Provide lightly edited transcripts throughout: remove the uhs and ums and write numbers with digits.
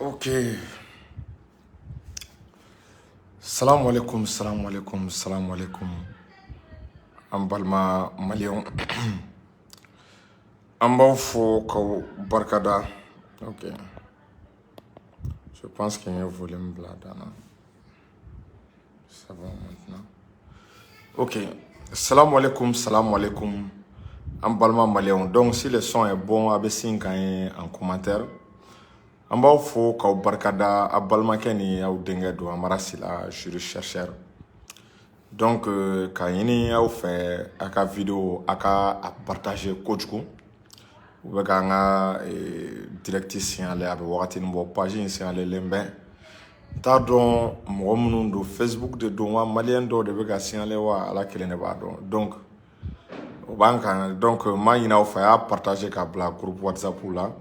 Ok. Salam alaikum, salam alaikum, salam alaikum. An balima maliyɛnw, an b'aw fo k'aw barikada. Ok. Je pense que n ye volume bila dan na. C'est bon maintenant. Ok. Salam alaikum, salam alaikum. An balima maliyɛnw. Donc si le son est bon, a bɛ sin k'an ye en commentaire. An b'aw fo k'aw barikada. A balimakɛ ni aw denkɛ don, Amara Sila, juriste chercheur. Donc k'a ɲini aw fɛ, a ka vidéo, a ka a partager kojugu. U bɛ k'an ka direct signaler, a bɛ wagatinin bɔ, page in signalelen bɛ. N t'a dɔn mɔgɔ minnu don, Facebook de don wa, maliyɛn dɔw de bɛ ka signaler wa, Ala kelen de b'a dɔn. Donc o b'an kan. Donc n b'a ɲini aw fɛ, a y'a partager k'a bila groupe WhatsApp la,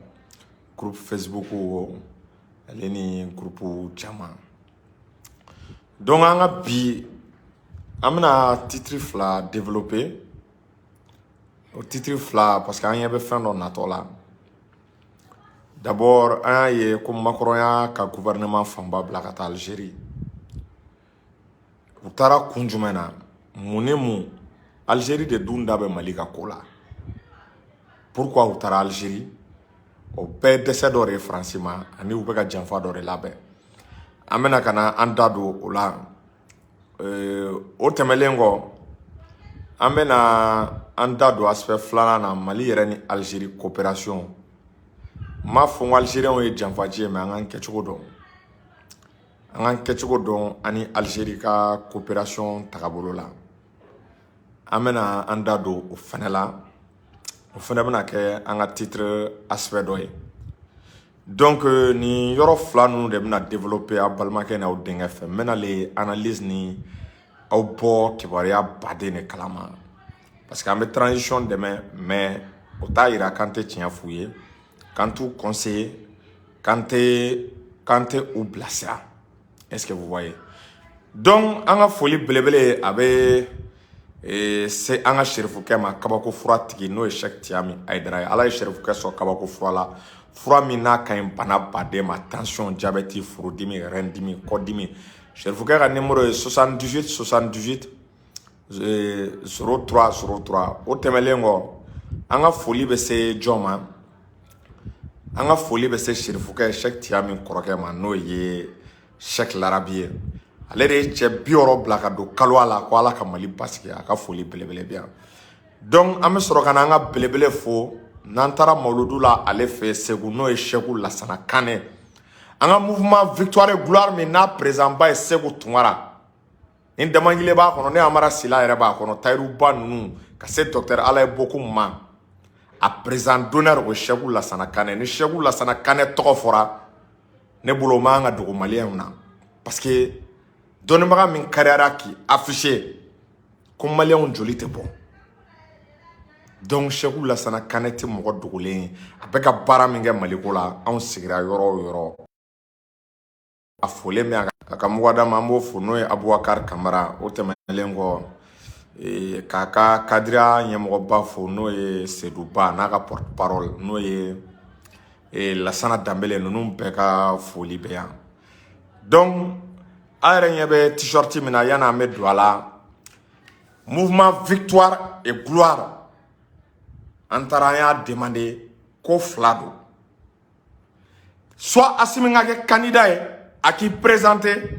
groupe Facebook ale ni groupe caman. Donc an ka bi, an bɛna titre fila développer. O titre fila, parce que an ɲɛ bɛ fɛn dɔ natɔ la. D'abord, an y'a ye ko Macron y'a ka gouvernement fanba bila ka taa Algérie. U taara kun jumɛn na? Mun ni mun? Algérie de dun da bɛ Mali ka ko la. Pourquoi u taara Algérie? O bɛɛ ye dɛsɛ dɔ de ye Faransi ma, ani u bɛ ka janfa dɔ de labɛn. An bɛna ka na an da don o la. O tɛmɛlen kɔ, an bɛna an da don aspect filanan na, Mali yɛrɛ ni Algérie coopération. N m'a fɔ n ko Algériens ye janfaji ye, mais an k'an kɛcogo dɔn, an k'an kɛcogo dɔn ani Algérie ka coopération tagabolo la. An bɛna an da don o fɛnɛ la. O fɛnɛ bɛna kɛ an ka titre aspect dɔ ye. Donc nin yɔrɔ fila ninnu de bɛna développer aw balimakɛ n'aw denkɛ fɛ. N bɛna le analyse ni aw bɔ kibaruya baden de kalama, parce que an bɛ transition dɛmɛ, mais o t'a yira k'an tɛ tiɲɛ f'u ye, k'an t'u conseiller, k'an tɛ u bilasira. Est-ce que vous voyez? Donc an ka foli belebele a bɛ se an ka serifukɛ ma, kabako fura tigi, n'o ye Cheikh Tiyami Hayidara ye. Ala ye serifukɛ sɔn kabako fura la, fura min n'a ka ɲi bana baden ma: tension, diabète, furudimi, rein dimi, kɔdimi. Serifukɛ ka numéro ye 78 78 03 03. O tɛmɛlen kɔ, an ka foli bɛ se jɔn ma? An ka foli bɛ se serifukɛ Cheikh Tiyami kɔrɔkɛ ma, n'o ye Cheikh Larabi ye. Ale de ye cɛ 60 bila ka don kaloya la ko Ala ka Mali basigi. A ka foli belebele bɛ yan. Donc an bɛ sɔrɔ ka na an ka belebele fo n'an taara mawuludu la ale fɛ Segu, n'o ye Sɛku Lasana Kanɛ. An ka mouvement Victoire et Gloire min n'a président ba ye Segu Tunkara ni Damangile b'a kɔnɔ, ne Amara Sila yɛrɛ b'a kɔnɔ, Tayiruba ninnu ka se docteur Alaye Bokum ma, a président d'honneur o ye Sɛku Lasana Kanɛ. Ni Sɛku Lasana Kanɛ tɔgɔ fɔra, ne bolo o man kan ka dogo maliyɛnw na, parce que dɔnnibaga min kariyara k'i afficher ko maliyɛnw joli tɛ bɔ. Donc Sɛku Lasana Kanɛ tɛ mɔgɔ dogolen ye. A bɛ ka baara min kɛ Maliko la, anw sigira yɔrɔ o yɔrɔ, a folen bɛ. A ka mɔgɔdama, an b'o fo, n'o ye Abubakar Kamara. O tɛmɛnen kɔ, k'a ka kadiriya ɲɛmɔgɔba fo, n'o ye Seduba n'a ka porte parole, n'o ye Lasana Danbele. Ninnu bɛɛ ka foli bɛ yan. Donc a yɛrɛ ɲɛ bɛ t-shirt min na, yanni an bɛ don a la, mouvement Victoire et Gloire, an taara, an y'a demandé ko fila don: soit Assimi ka kɛ candidat ye, a k'i présenter,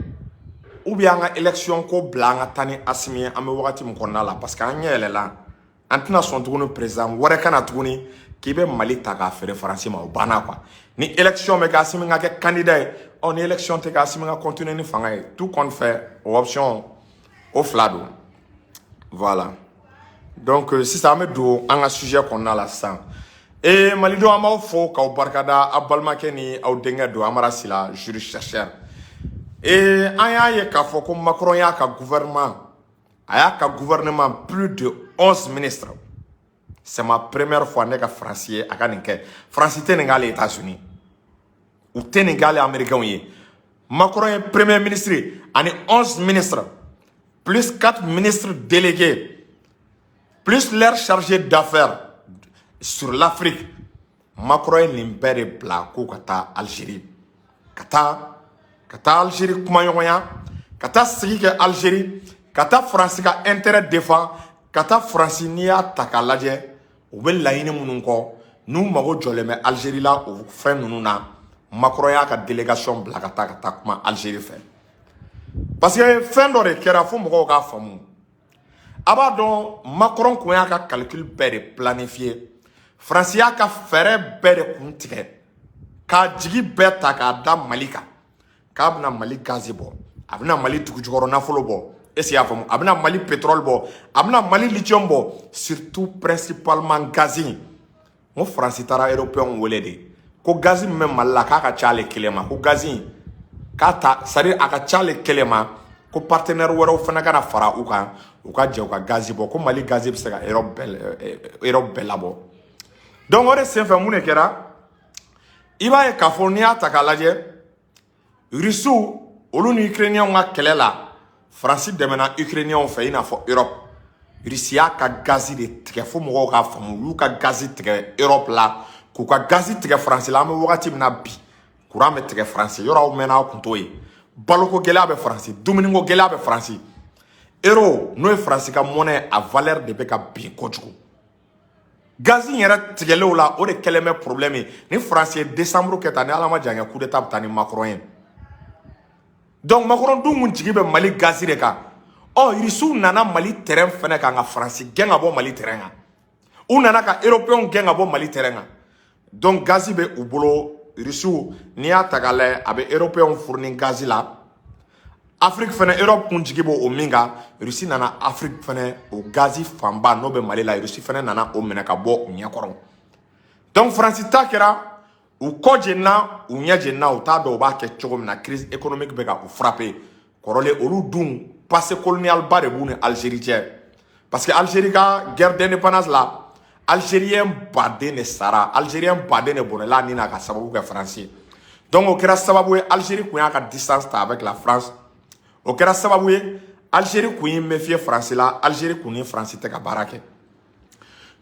ou bien an ka élection ko bila, an ka taa ni Assimi ye. An bɛ wagati min kɔnɔna la, parce que an ɲɛ yɛlɛla, an tɛna sɔn tuguni président wɛrɛ ka na tuguni k'i bɛ Mali ta k'a feere Faransi ma. O banna quoi. Ni élection bɛ kɛ, Assimi ka kɛ candidat ye. Ɔ ni élection tɛ kɛ, Assimi ka continuer ni fanga ye. Tout compte fait, o option o fila don. Voilà. Donc sisan an bɛ don an ka sujet kɔnɔna la sisan. Ee malidenw, an b'aw fo k'aw barikada. Aw balimakɛ ni aw denkɛ don, Amara Sila, juriste chercheur. Ee an y'a ye k'a fɔ ko Macron y'a ka gouvernement, a y'a ka gouvernement plus de 11 ministres. C'est ma première fois ne ka Faransi ye a ka nin kɛ. Faransi tɛ nin k'ale États-Unis, u tɛ nin k'ale Américains ye. Macron ye premier ministre ani 11 ministres plus 4 ministres délégués plus leur chargé d'affaires sur l'Afrique. Macron ye nin bɛɛ de bila k'u ka taa Algérie. Ka taa Algérie kumaɲɔgɔnya, ka taa sigi kɛ Algérie, ka taa Faransi ka intérêt défend, ka taa Faransi. N'i y'a ta k'a lajɛ, u bɛ laɲini minnu kɔ, n'u mago jɔlen bɛ Algérie la, o fɛn ninnu na, Macron y'a ka délégation bila ka taa kuma Algérie fɛ, parce que fɛn dɔ de kɛra fo mɔgɔw k'a faamu. A b'a dɔn, Macron kun y'a ka calcul bɛɛ de planifier. Faransi y'a ka fɛɛrɛ bɛɛ de kun tigɛ k'a jigi bɛɛ ta k'a da Mali kan, k'a bɛna Mali gazi bɔ, a bɛna Mali dugujukɔrɔ nafolo bɔ. Est ce que i y'a faamu? A bɛna Mali pétrole bɔ, a bɛna Mali lithium bɔ, surtout principalement gazi. N ko Faransi taara Européen wele de ko gazi min bɛ Mali la, k'a ka ca ale kelen ma, ko gazi in k'a ta, c'est à dire a ka ca ale kelen ma, ko partenaire wɛrɛw fana kana fara u kan, u ka jɛ u ka gazi bɔ, ko Mali gazi bɛ se ka Europe bɛɛ labɔ. Donc o de senfɛ, mun de kɛra? I b'a ye k'a fɔ, n'i y'a ta k'a lajɛ, Rusiw olu ni Ukrainiens ka kɛlɛ la, Faransi dɛmɛna Ukrainiens fɛ i n'a fɔ Europe. Rusi y'a ka gazi de tigɛ fo mɔgɔw k'a faamu. U y'u ka gazi tigɛ Europe la, k'u ka gazi tigɛ Faransi la. An bɛ wagati min na bi, courant bɛ tigɛ Faransi yɔrɔ, aw mɛnna, aw kun t'o ye. Baloko gɛlɛya bɛ Faransi, dumuniko gɛlɛya bɛ Faransi. Euro, n'o ye Faransi ka monnaie, a valeur de bɛ ka bin kojugu. Gazi in yɛrɛ tigɛlenw la, o de kɛlen bɛ problème ye. Ni Faransi ye décembre kɛ tan, ni Ala ma jan kɛ, coup d'état bɛ taa ni Macron ye. Donc Macron dun kun jigi bɛ Mali gazi de kan. Ɔ, Irisiw nana Mali terrain fɛnɛ kan ka Faransi gɛn ka bɔ Mali terrain kan. U nana ka Européens gɛn ka bɔ Mali terrain kan. Donc gazi bɛ u bolo, Irisiw. N'i y'a ta k'a lajɛ, a bɛ Européens fournir gazi la. Afrique fɛnɛ, Europe kun jigi b'o o min kan, Russie nana Afrique fɛnɛ, o gazi fanba n'o bɛ Mali la, Russie fɛnɛ nana o minɛ ka bɔ u ɲɛkɔrɔ. Donc Faransi ta kɛra u kɔ jenina, u ɲɛ jenina, u t'a dɔn u b'a kɛ cogo min na. Crise économique bɛ ka u frapper. Kɔrɔlen, olu dun passé colonial ba de b'u ni Algérie cɛ, parce que Algérie ka guerre d'indépendance la, Algérien baden de sara, Algérien baden de bɔnɛla ni na ka sababu kɛ Faransi ye. Donc o kɛra sababu ye, Algérie kun y'a ka distance ta avec la France. O kɛra sababu ye, Algérie kun y'i méfier Faransi la. Algérie kun ni Faransi tɛ ka baara kɛ.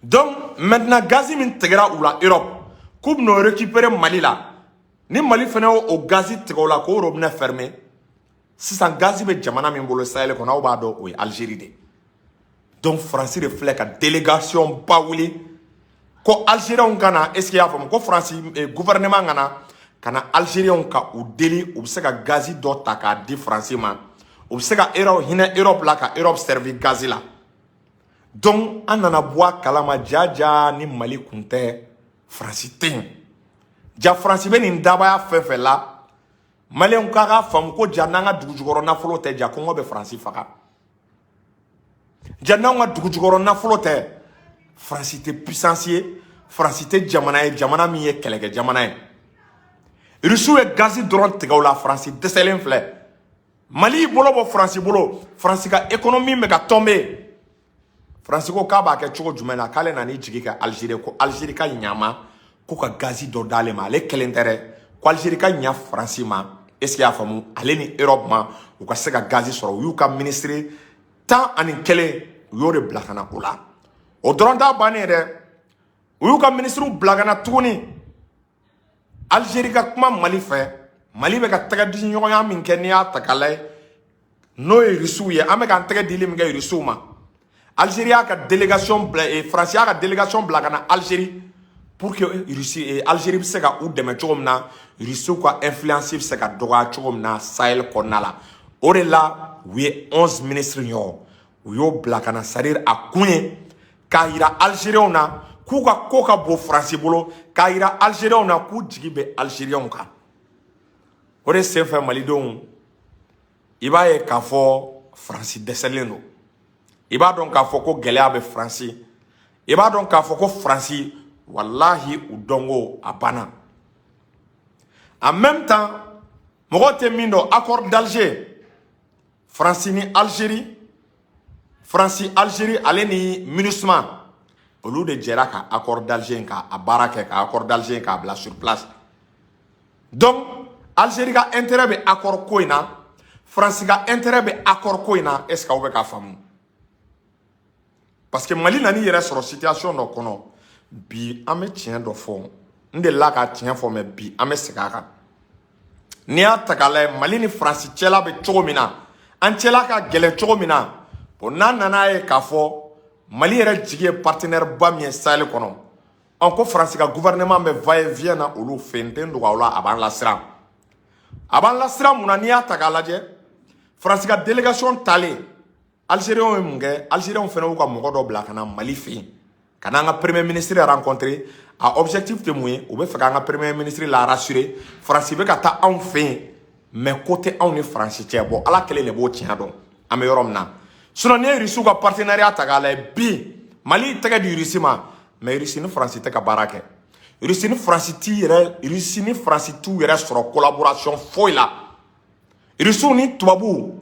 Donc maintenant, gazi min tigɛra u la Europe, k'u bɛn'o récupérer Mali la, ni Mali fana y'o gazi tigɛ o la, k'o robinet fermer sisan, gazi bɛ jamana min bolo Sahel kɔnɔ, aw b'a dɔn, o ye Algérie de. Donc Faransi de filɛ ka délégation ba wuli ko Algériens ka na. Est ce que i y'a faamu? Ko Faransi gouvernement ka na ka na Algériens ka u deli, u bɛ se ka gazi dɔ ta k'a di Faransi ma, u bɛ se ka Europe hinɛ Europe la, ka Europe servir gazi la. Donc an nana bɔ a kalama jaja, ni Mali kun tɛ, Faransi tɛ yen. Ja Faransi bɛ nin dabaya fɛn fɛn la, Maliyɛnw k'a ka faamu ko ja n'an ka dugujukɔrɔ nafolo tɛ, ja kɔngɔ bɛ Faransi faga. Ja n'anw ka dugujukɔrɔ nafolo tɛ, Faransi tɛ puissance ye, Faransi tɛ jamana ye, jamana min ye kɛlɛkɛ jamana ye. Rusiw ye gazi dɔrɔn tigɛ o la, Faransi dɛsɛlen filɛ. Mali y'i bolo bɔ Faransi bolo, Faransi ka économie bɛ ka tomber. Faransi ko k'a b'a kɛ cogo jumɛn na? K'ale nan'i jigi kɛ Algérie, ko Algérie ka ɲama ko ka gazi dɔ d'ale ma. Ale kelen tɛ dɛ, ko Algérie ka ɲa Faransi ma. Est ce que i y'a faamu? Ale ni Europe ma, u ka se ka gazi sɔrɔ. U y'u ka ministre 11, u y'o de bila ka na o la. O dɔrɔn t'a bannen ye dɛ, u y'u ka ministre bila ka na tuguni Algérie ka kuma Mali fɛ. Mali bɛ ka tɛgɛ di ɲɔgɔnya min kɛ, n'i y'a ta k'a lajɛ, n'o ye Rusiw ye, an bɛ k'an tɛgɛ dili min kɛ Rusiw ma, Algérie y'a ka délégation bila, Faransi y'a ka délégation bila ka na Algérie pour que Russie, Algérie bɛ se ka u dɛmɛ cogo min na, Rusiw ka influence bɛ se ka dɔgɔya cogo min na Sahel kɔnɔna la. O de la, u ye 11 ministres ɲɔgɔn, u y'o bila ka na. C'est à dire a kun ye k'a yira Algériens na k'u ka ko ka bon Faransi bolo, k'a yira Algériens na k'u jigi bɛ Algériens kan. O de senfɛ, Malidenw, i b'a ye k'a fɔ Faransi dɛsɛlen don. I b'a dɔn k'a fɔ ko gɛlɛya bɛ Faransi. I b'a dɔn k'a fɔ ko Faransi, walahi, u dɔnko a banna. En même temps, mɔgɔw tɛ min dɔn, accord d'Alger, Faransi ni Algérie, Faransi, Algérie ale ni MINUSMA, olu de jɛra ka accord d'Alger in ka a baara kɛ, ka accord d'Alger in k'a bila sur place. Donc Algérie ka intérêt bɛ accord ko in na, Faransi ka intérêt bɛ accord ko in na. Est ce que aw bɛ k'a faamu? Parce que Mali nan'i yɛrɛ sɔrɔ situation dɔ kɔnɔ bi. An bɛ tiɲɛ dɔ fɔ, n delila ka tiɲɛ fɔ, mais bi an bɛ segin a kan. N'i y'a ta k'a lajɛ, Mali ni Faransi cɛla bɛ cogo min na, an cɛla ka gɛlɛn cogo min na, bon, n'a nana ye k'a fɔ Mali yɛrɛ jigi ye partenaire ba min ye Sahel kɔnɔ, ɔ, ko Faransi ka gouvernement bɛ va et vient na olu fɛ yen, n tɛ n dogo aw la, a b'an lasiran. A b'an lasiran mun na? N'i y'a ta k'a lajɛ, Faransi ka délégation talen, Algériens ye mun kɛ? Algériens fana y'u ka mɔgɔ dɔ bila ka na Mali fɛ yen, ka n'an ka premier ministre rencontrer. A objectif tɛ mun ye? U bɛ fɛ k'an ka premier ministre la rassurer. Faransi bɛ ka taa anw fɛ yen, mais ko tɛ anw ni Faransi cɛ. Bon, Ala kelen de b'o tiɲɛ dɔn an bɛ yɔrɔ min na. Sinon, n'i ye Rusiw ka partenariat ta k'a lajɛ bi, Mali tɛgɛ di Rusi ma, mais Rusi ni Faransi tɛ ka baara kɛ. Rusi ni Faransi t'i yɛrɛ, Rusi ni Faransi t'u yɛrɛ sɔrɔ collaboration foyi la. Rusiw ni tubabuw,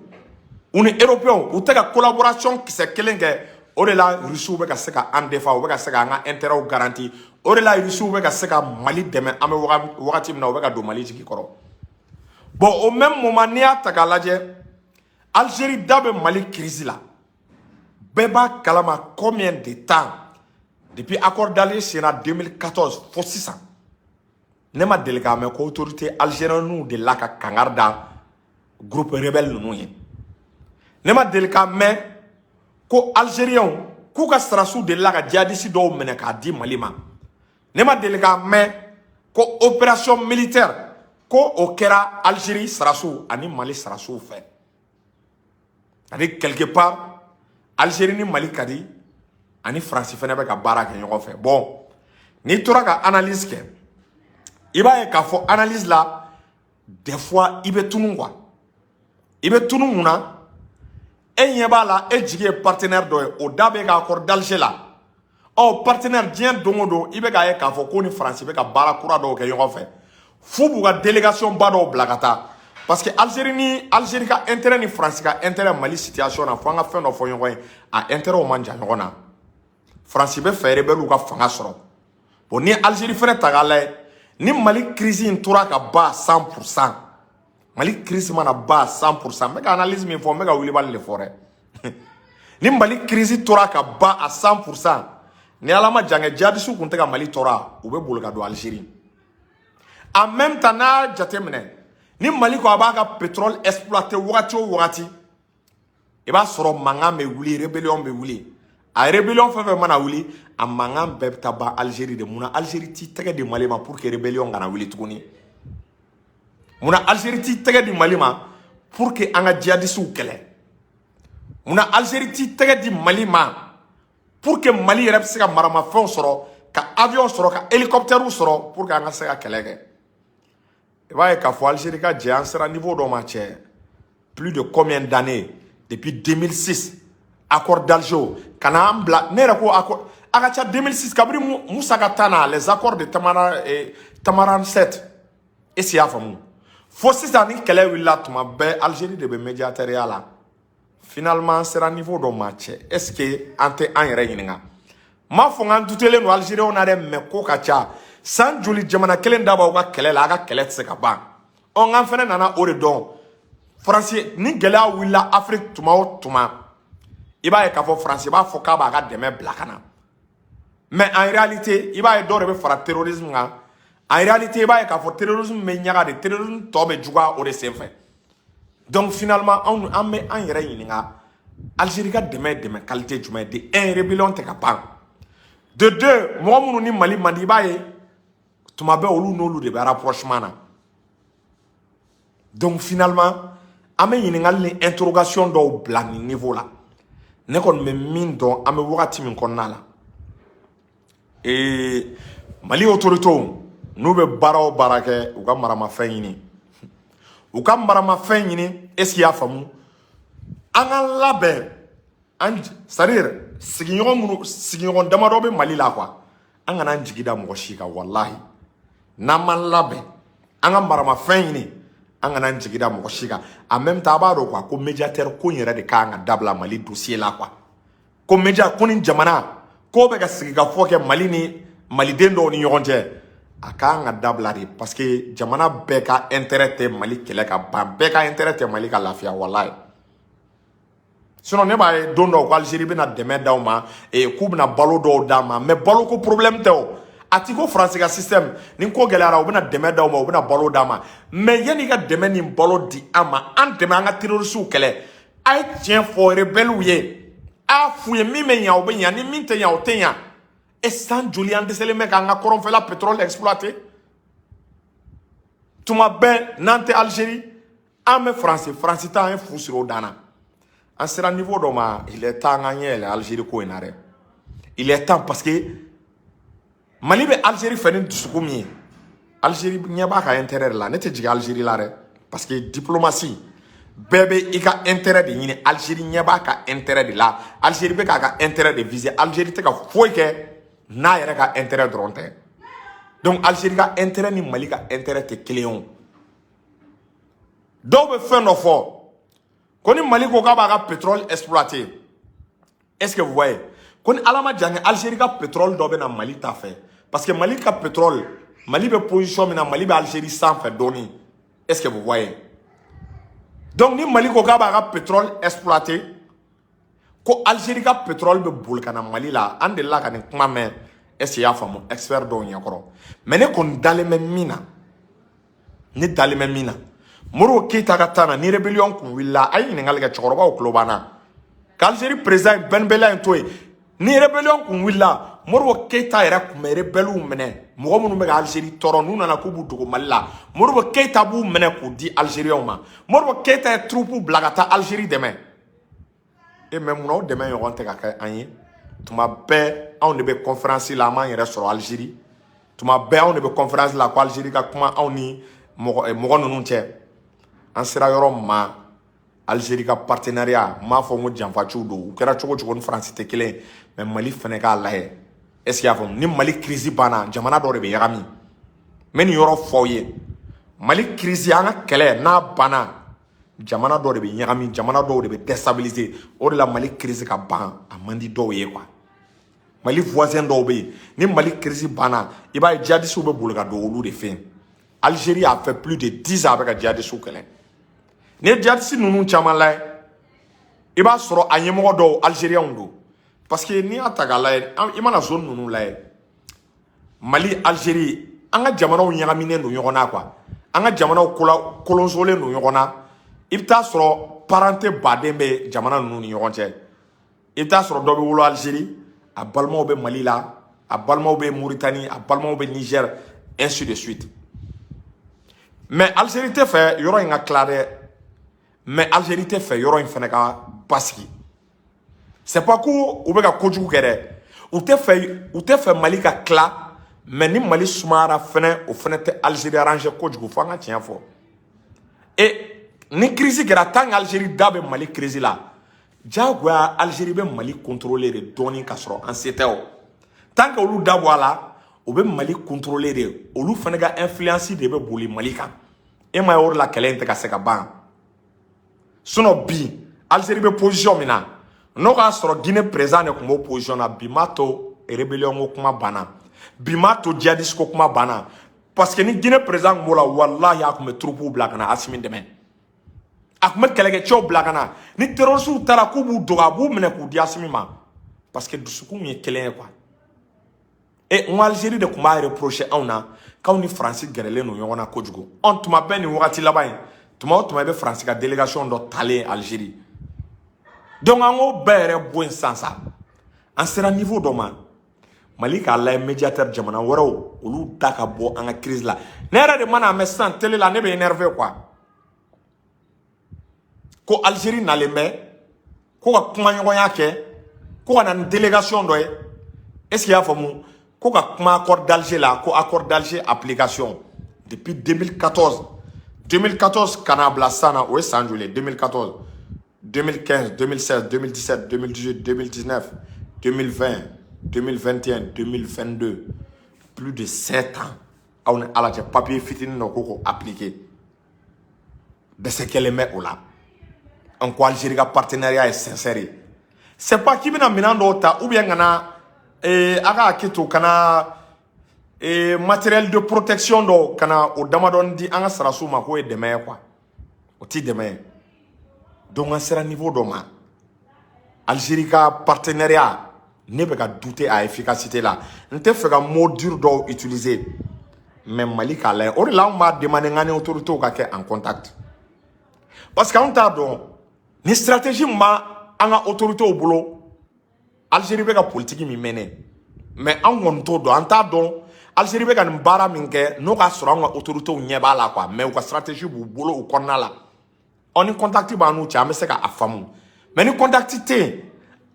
u ni Européens, u tɛ ka collaboration kisɛ kelen kɛ. O de la Rusiw bɛ ka se ka an défend, u bɛ ka se k'an ka intérêt garanti. O de la Rusiw bɛ ka se ka Mali dɛmɛ. An bɛ wagati min na, u bɛ ka don Mali jigi kɔrɔ. Bon, au même moment, n'i y'a ta k'a lajɛ, Algérie da bɛ Mali crise la. Bɛɛ b'a kalama combien de temps depuis accord d'Alger senna 2014 fo sisan, ne ma deli k'a mɛn ko autorité algérienne delila ka kangari da groupe rebelle ninnu ye. Ne ma deli k'a mɛn ko Algériens k'u ka sarasiw delila ka djihadiste dɔw minɛ k'a di Mali ma. Ne ma deli k'a mɛn ko opération militaire ko o kɛra Algérie sarasiw ani Mali sarasiw fɛ. C'est-à-dire, quelque part, Algérie ni Mali ka di, ani Faransi fɛnɛ bɛ ka baara kɛ ɲɔgɔn fɛ. Bon, n'i tora ka analyse kɛ, i b'a ye k'a fɔ analyse la, des fois i bɛ tunu quoi. I bɛ tunu mun na? E ɲɛ b'a la, e jigi ye partenaire dɔ ye, o da bɛ ka accord d'Alger la. Ɔ, partenaire, diɲɛ don o don, i bɛ k'a ye k'a fɔ ko ni Faransi bɛ ka baara kura dɔw kɛ ɲɔgɔn fɛ, f'u b'u ka délégation ba dɔw bila ka taa, parce que Algérie ni Algérie ka intérêt ni Faransi ka intérêt Mali situation na, fo an ka fɛn dɔ fɔ ɲɔgɔn ye, a intérêt man jan ɲɔgɔn na. Faransi bɛ fɛ rebelle ka fanga sɔrɔ. Bon, ni Algérie fɛnɛ ta k'a lajɛ, ni Mali crise in tora ka ban 100%, Mali crise mana ban 100%, n bɛ ka analyse min fɔ, n bɛ ka wulibali de fɔ dɛ. Ni Mali crise tora ka ban à 100%, ni Ala ma jan kɛ, djihadistes kun tɛ ka Mali tɔɔrɔ, u bɛ boli ka don Algérie. En même temps, n'a y'a jateminɛ, ni Mali ko a b'a ka pétrole exploiter wagati o wagati, i b'a sɔrɔ mankan bɛ wuli, rébellion bɛ wuli. A rébellion fɛn fɛn mana wuli, a mankan bɛɛ bɛ taa ban Algérie de. Munna Algérie t'i tɛgɛ di Mali ma pour que rébellion kana wuli tuguni? Munna Algérie t'i tɛgɛ di Mali ma pour que an ka djihadistes kɛlɛ? Munna Algérie t'i tɛgɛ di Mali ma pour que Mali yɛrɛ bɛ se ka maramafɛnw sɔrɔ, ka avion sɔrɔ, ka hélicoptère sɔrɔ, pour que an ka se ka kɛlɛ kɛ? I b'a ye k'a fɔ Algérie ka jɛ, an sera niveau dɔ ma cɛ, plus de combien d'années depuis 2006, accord d'Alger ka na an bila. Ne yɛrɛ ko accord a ka ca 2006, kabini Musa ka taa na, les accords de Tamara, Tamanrasset, est ce que i y'a faamu? Fo sisan, ni kɛlɛ wulila tuma bɛɛ, Algérie de bɛ médiateur ya la. Finalement, an sera niveau dɔ ma cɛ, est ce que an tɛ an yɛrɛ ɲininka? N m'a fɔ k'an tutelen don Algériens na dɛ, mais ko ka ca. San joli jamana kelen da b'aw ka kɛlɛ la, a ka kɛlɛ tɛ se ka ban? Ɔ, n k'an fɛnɛ nana o de dɔn. Faransi ni gɛlɛya wulila Afiriki tuma o tuma, i b'a ye k'a fɔ Faransi b'a fɔ k'a b'a ka dɛmɛ bila ka na, mais en réalité, i b'a ye dɔw de bɛ fara terrorisme kan. En réalité, i b'a ye k'a fɔ terrorisme bɛ ɲaga de, terrorisme tɔ bɛ juguya o de senfɛ. Donc finalement, anw an bɛ an yɛrɛ ɲininka, Algérie ka dɛmɛ ye dɛmɛ qualité jumɛn ye? De un, rébellion tɛ ka ban. De deux, mɔgɔ minnu ni Mali man di, i b'a ye tuma bɛɛ olu n'olu de bɛ rapprochement na. Donc finalement, an bɛ ɲininkali ni interrogation dɔw bila nin niveau la. Ne kɔni bɛ min dɔn, an bɛ wagati min kɔnɔna la, ee, Mali autorités, n'u bɛ baara o baara kɛ, u ka maramafɛn ɲini, u ka maramafɛn ɲini. Est ce que i y'a faamu? An ka labɛn an, c'est à dire sigiɲɔgɔn minnu, sigiɲɔgɔn damadɔ bɛ Mali la quoi, an kana an jigi da mɔgɔ si kan. Walahi, n'an ma labɛn, an ka maramafɛn ɲini, an kana an jigi da mɔgɔ si kan. En même temps, a b'a dɔn quoi, ko médiateur ko in yɛrɛ de kan ka dabila Mali dossier la quoi. Ko média ko ni jamana ko bɛ ka sigi ka fɔ kɛ Mali ni maliden dɔw ni ɲɔgɔn cɛ, a kan ka dabila de, parce que jamana bɛɛ ka intérêt tɛ Mali kɛlɛ ka ban, bɛɛ ka intérêt tɛ Mali ka lafiya, walahi. Sinon, ne b'a ye don dɔw ko Algérie bɛna dɛmɛ d'aw ma, k'u bɛna balo dɔw d'a ma, mais balo ko problème tɛ o. A ti ko Faransi ka système ni ko gɛlɛyara, u bɛna dɛmɛ d'aw ma, u bɛna balo d'a ma. Mais yanni i ka dɛmɛ ni balo di an ma, an dɛmɛ an ka terroristew kɛlɛ. A ye tiɲɛ fɔ rebelles ye, a f'u ye, min bɛ ɲa, o bɛ ɲa, ni min tɛ ɲa, o tɛ ɲa. E, san joli an dɛsɛlen bɛ k'an ka kɔrɔnfɛla pétrole exploiter? Tuma bɛɛ n'an tɛ Algérie, an bɛ Faransi. Faransi ta, an ye fu siri o dan na. An sera niveau dɔ ma, il est temps an k'an ɲɛ yɛlɛ Algérie ko in na dɛ. Il est temps, parce que Mali bɛ Algérie fɛ ni dusukun min ye, Algérie ɲɛ b'a ka intérêt de la. Ne tɛ jigin Algérie la dɛ, parce que diplomatie, bɛɛ bɛ i ka intérêt de ɲini. Algérie ɲɛ b'a ka intérêt de la. Algérie bɛ k'a ka intérêt de viser. Algérie tɛ ka foyi kɛ n'a yɛrɛ ka intérêt dɔrɔn tɛ. Donc Algérie ka intérêt ni Mali ka intérêt tɛ kelen ye. O dɔw bɛ fɛn dɔ fɔ ko ni Mali ko k'a b'a ka pétrole exploiter, est-ce que vous voyez, ko ni Ala ma jan kɛ, Algérie ka pétrole dɔ bɛ na Mali ta fɛ, parce que Mali ka pétrole, Mali bɛ position min na, Mali bɛ Algérie sanfɛ dɔɔni. Est-ce que vous voyez? Donc ni Mali ko k'a b'a ka pétrole exploiter, ko Algérie ka pétrole bɛ boli ka na Mali la. An delila ka nin kuma mɛn, est ce que i y'a faamu, expert dɔw ɲɛkɔrɔ. Mais ne kɔni dalen bɛ min na, ne dalen bɛ min na, Modibo Keyita ka taa na, ni rébellion kun wulila, a ye ɲininkali kɛ cɛkɔrɔbaw tulo b'an na, k'Algérie président Ben Bella in to yen, ni rébellion kun wulila, Modibo Keyita yɛrɛ kun bɛ rebelles minɛ, mɔgɔ minnu bɛ ka Algérie tɔɔrɔ, n'u nana k'u b'u dogo Mali la, Modibo Keyita b'u minɛ k'u di Algériens ma. Modibo Keyita ye troupe bila ka taa Algérie dɛmɛ. E, mais munna o dɛmɛ ɲɔgɔn tɛ ka kɛ an ye? Tuma bɛɛ anw de bɛ conférence la, an b'an yɛrɛ sɔrɔ Algérie. Tuma bɛɛ anw de bɛ conférence la ko Algérie ka kuma anw ni mɔgɔ ninnu cɛ. An sera yɔrɔ min ma, Algérie ka partenariat, n m'a fɔ n ko janfaciw don, u kɛra cogo cogo ni Faransi tɛ kelen ye, mais Mali fɛnɛ k'a lajɛ. Est ce que i y'a faamu? Ni Mali crise banna, jamana dɔ de bɛ ɲagami. N bɛ nin yɔrɔ fɔ aw ye: Mali crise, an ka kɛlɛ n'a banna, jamana dɔ de bɛ ɲagami, jamana dɔw de bɛ déstabiliser. O de la, Mali crise ka ban, a man di dɔw ye quoi. Mali voisin dɔw bɛ yen, ni Mali crise banna, i b'a ye djihadistes bɛ boli ka don olu de fɛ yen. Algérie a fait plus de 10 ans a bɛ ka djihadistes kɛlɛ. N'i ye djihadistes ninnu caman lajɛ, i b'a sɔrɔ a ɲɛmɔgɔ dɔw algériens don, parce que n'i y'a ta k'a lajɛ, i mana zone ninnu lajɛ, Mali, Algérie, an ka jamanaw ɲagaminen don ɲɔgɔn na quoi. An ka jamanaw kola kolonsolen don ɲɔgɔn na. I bɛ taa sɔrɔ parenté baden bɛ jamana ninnu ni ɲɔgɔn cɛ. I bɛ taa sɔrɔ dɔ bɛ wolo Algérie, a balimaw bɛ Mali la, a balimaw bɛ Mauritanie, a balimaw bɛ Niger, ainsi de suite. Mais Algérie tɛ fɛ yɔrɔ in ka tila dɛ, mais Algérie tɛ fɛ yɔrɔ in fana ka basigi. C'est pas ko u bɛ ka kojugu kɛ dɛ, u tɛ fɛ Mali ka tila. Mais ni Mali sumayara fɛnɛ, o fɛnɛ tɛ Algérie arranger kojugu. Fo an ka tiɲɛ fɔ. E, ni crise kɛra, tant que Algérie da bɛ Mali crise la, diyagoya Algérie bɛ Mali contrôler de dɔɔni ka sɔrɔ an se tɛ. O tant que olu da bɔ a la, u bɛ Mali contrôler de, olu fana ka influence de bɛ boli Mali kan. E ma ye, o de la kɛlɛ in tɛ ka se ka ban. Sinon bi, Algérie bɛ position min na, n'o k'a sɔrɔ Guinée président de tun b'o position na, bi m'a to rébellion ko kuma banna, bi m'a to djihadiste ko kuma banna. Parce que ni Guinée président tun b'o la, walahi, a tun bɛ troupe bila ka na Assimi dɛmɛ, a tun bɛ kɛlɛkɛcɛw bila ka na. Ni terroristes taara k'u b'u dogo, a b'u minɛ k'u di Assimi ma, parce que dusukun ye kelen ye quoi. E, n ko Algérie de tun b'a reprocher anw na k'anw ni Faransi gɛrɛlen don ɲɔgɔn na kojugu. Ɔn, tuma bɛɛ nin wagati laban in, tuma o tuma i bɛ Faransi ka délégation dɔ talen Algérie. Donc an k'o bɛɛ yɛrɛ bɔ yen sisan sa, an sera niveau dɔ ma, Mali k'a lajɛ, médiateur jamana wɛrɛw, olu da ka bɔ an ka crise la. Ne yɛrɛ de mana mɛn sisan télé la, ne bɛ énervé quoi, ko Algérie nalen bɛ ko ka kumaɲɔgɔnya kɛ, ko ka na ni délégation dɔ ye. Est ce que i y'a faamu? Ko ka kuma accord d'Alger la, ko accord d'Alger application depuis 2014. 2014 ka n'a bila sisan na, o ye san joli ye? 2014, 2015, 2016, 2017, 2018, 2019, 2020, 2021, 2022, plus de 7 ans. Aw ni Ala cɛ, papier fitinin dɔ ko k'o appliquer, dɛsɛ kɛlen bɛ o la. An ko Algérie ka partenariat ye sincère ye, c'est pas k'i bɛna minɛn dɔw ta ou bien ka na a ka hakɛ to, ka na matériel de protection dɔw, ka na o damadɔni di an ka sarasiw ma, k'o ye dɛmɛ ye quoi. O ti dɛmɛ ye. Donc an sera niveau dɔ ma, Algérie ka partenariat Ne bɛ ka douter a efficacité la. N tɛ fɛ ka mot dur dɔw utiliser, mais Mali k'a lajɛ. O de la anw b'a demander n ka ni autorités ka kɛ en contact, parce que anw t'a dɔn ni stratégie min b'a an ka autorités bolo. Algérie bɛ ka politique min mɛnɛ, mais anw kɔni t'o dɔn. An t'a dɔn Algérie bɛ ka nin baara min kɛ, n'o k'a sɔrɔ an ka autorités ɲɛ b'a la quoi. Mais u ka stratégie b'u bolo u kɔnɔna la. Ɔ, ni contact b'an n'u cɛ, an bɛ se k'a faamu, mais ni contact tɛ yen,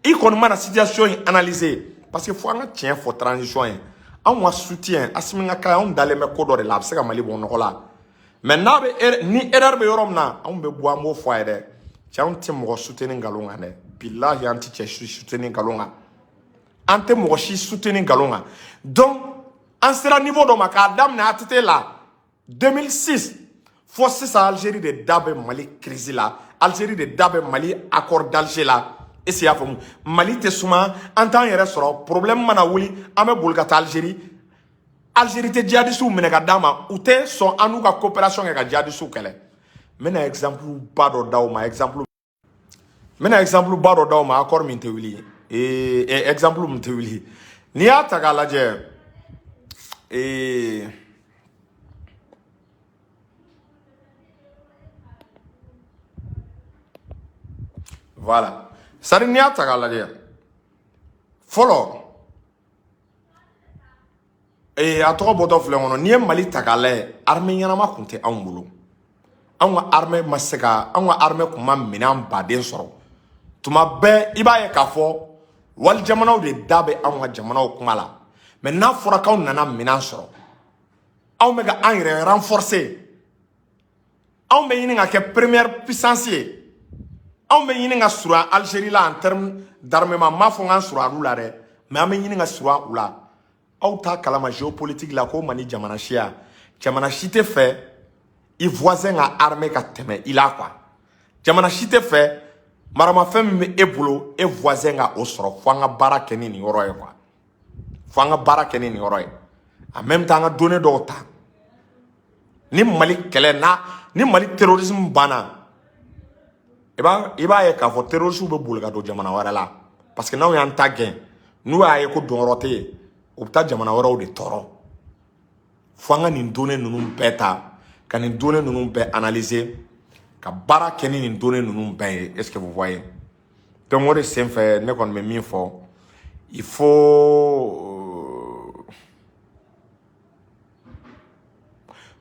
i kɔni mana situation in analyser, parce que fo an ka tiɲɛ fɔ, transition ye anw ka soutien Assimi ka cas, anw dalen bɛ ko dɔ de la, a bɛ se ka Mali bɔ nɔgɔ la. Mais n'a bɛ, ni erreur bɛ yɔrɔ min na, anw bɛ bɔ, an b'o fɔ a ye dɛ. Cɛ, anw tɛ mɔgɔ soutenir nkalon kan dɛ. Bilahi, an tɛ cɛ soutenir nkalon kan, an tɛ mɔgɔ si soutenir nkalon kan. Donc an sera niveau dɔ ma, k'a daminɛ ATT la 2006 fo sisan, Algérie de da bɛ Mali crise la, Algérie de da bɛ Mali accord d'Alger la. Est ce que i y'a faamu? Mali tɛ suma, an t'an yɛrɛ sɔrɔ. Problème mana wuli, an bɛ boli ka taa Algérie. Algérie tɛ djihadistes minɛ ka d'an ma, u tɛ sɔn an n'u ka coopération kɛ ka djihadistes kɛlɛ. N bɛna exemple ba dɔ d'aw ma, exemple, n bɛna exemple ba dɔ d'aw ma. Accord min tɛ wuli, exemple min tɛ wuli, n'i y'a ta k'a lajɛ, voilà, c'est à dire n'i y'a ta k'a lajɛ fɔlɔ, a tɔgɔ bɔtɔ filɛ kɔnɔ. N'i ye Mali ta k'a lajɛ, armée ɲɛnama tun tɛ anw bolo. Anw ka armée ma se ka, anw ka armée tun ma minɛn baden sɔrɔ. Tuma bɛɛ i b'a ye k'a fɔ wali jamanaw de da bɛ anw ka jamanaw kuma la. Mais n'a fɔra k'anw nana minɛn sɔrɔ, anw bɛ ka an yɛrɛ renforcer, anw bɛ ɲini ka kɛ première puissance ye, anw bɛ ɲini ka surunya Algérie la en terme d'armement. N m'a fɔ k'an surunya olu la dɛ, mais an bɛ ɲini ka surunya u la. Aw t'a kalama géopolitique la ko Mali jamana siya, jamana si tɛ fɛ i voisin ka armée ka tɛmɛ i la quoi. Jamana si tɛ fɛ maramafɛn min bɛ e bolo, e voisin ka o sɔrɔ. Fo an ka baara kɛ ni nin yɔrɔ ye quoi, fo an ka baara kɛ ni nin yɔrɔ ye. En même temps, an ka données dɔw ta ni Mali kɛlɛ n'a ni Mali terrorisme banna, i b'a ye k'a fɔ terroristes bɛ boli ka don jamana wɛrɛ la, parce que n'anw y'an ta gɛn, n'u y'a ye ko donyɔrɔ tɛ yen, u bɛ taa jamana wɛrɛw de tɔɔrɔ. Fo an ka nin données ninnu bɛɛ ta, ka nin données ninnu bɛɛ analyser, ka baara kɛ ni nin données ninnu bɛɛ ye. Est ce que vous voyez? Donc o de senfɛ, ne kɔni bɛ min fɔ, il faut,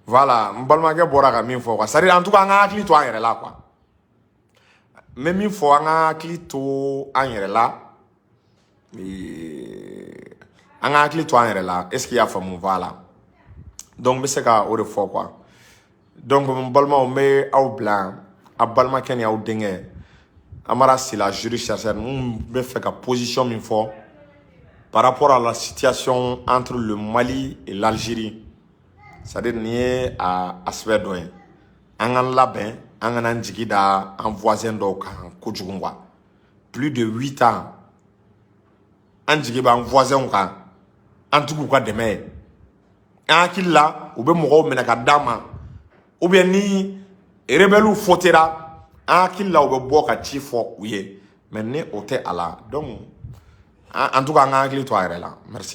voilà, n balimakɛ bɔra ka min fɔ quoi. C'est à dire, en tout cas, an ka hakili to an yɛrɛ la quoi. N bɛ min fɔ, an ka hakili to an yɛrɛ la, an ka hakili to an yɛrɛ la. Est ce que i y'a faamu? Voilà, donc n bɛ se ka o de fɔ quoi. Donc n balimaw, n bɛ aw bila, a balimakɛ ni aw denkɛ Amara Sila, juriste chercheur. N bɛ fɛ ka position min fɔ par rapport à la situation entre le Mali et l'Algérie, c'est à dire nin ye a aspect dɔ ye. An k'an labɛn, an kana an jigi da an voisin dɔw kan kojugu quoi. Plus de 8 ans, an jigi b'an voisins kan, an tigiw ka dɛmɛ ye. An hakili la, u bɛ mɔgɔw minɛ ka d'an ma, ou bien ni rebelles fotera, an hakili la, u bɛ bɔ ka ci fɔ u ye. Mais ni o tɛ a la, donc en tout cas, an ka hakili to a yɛrɛ la. Merci.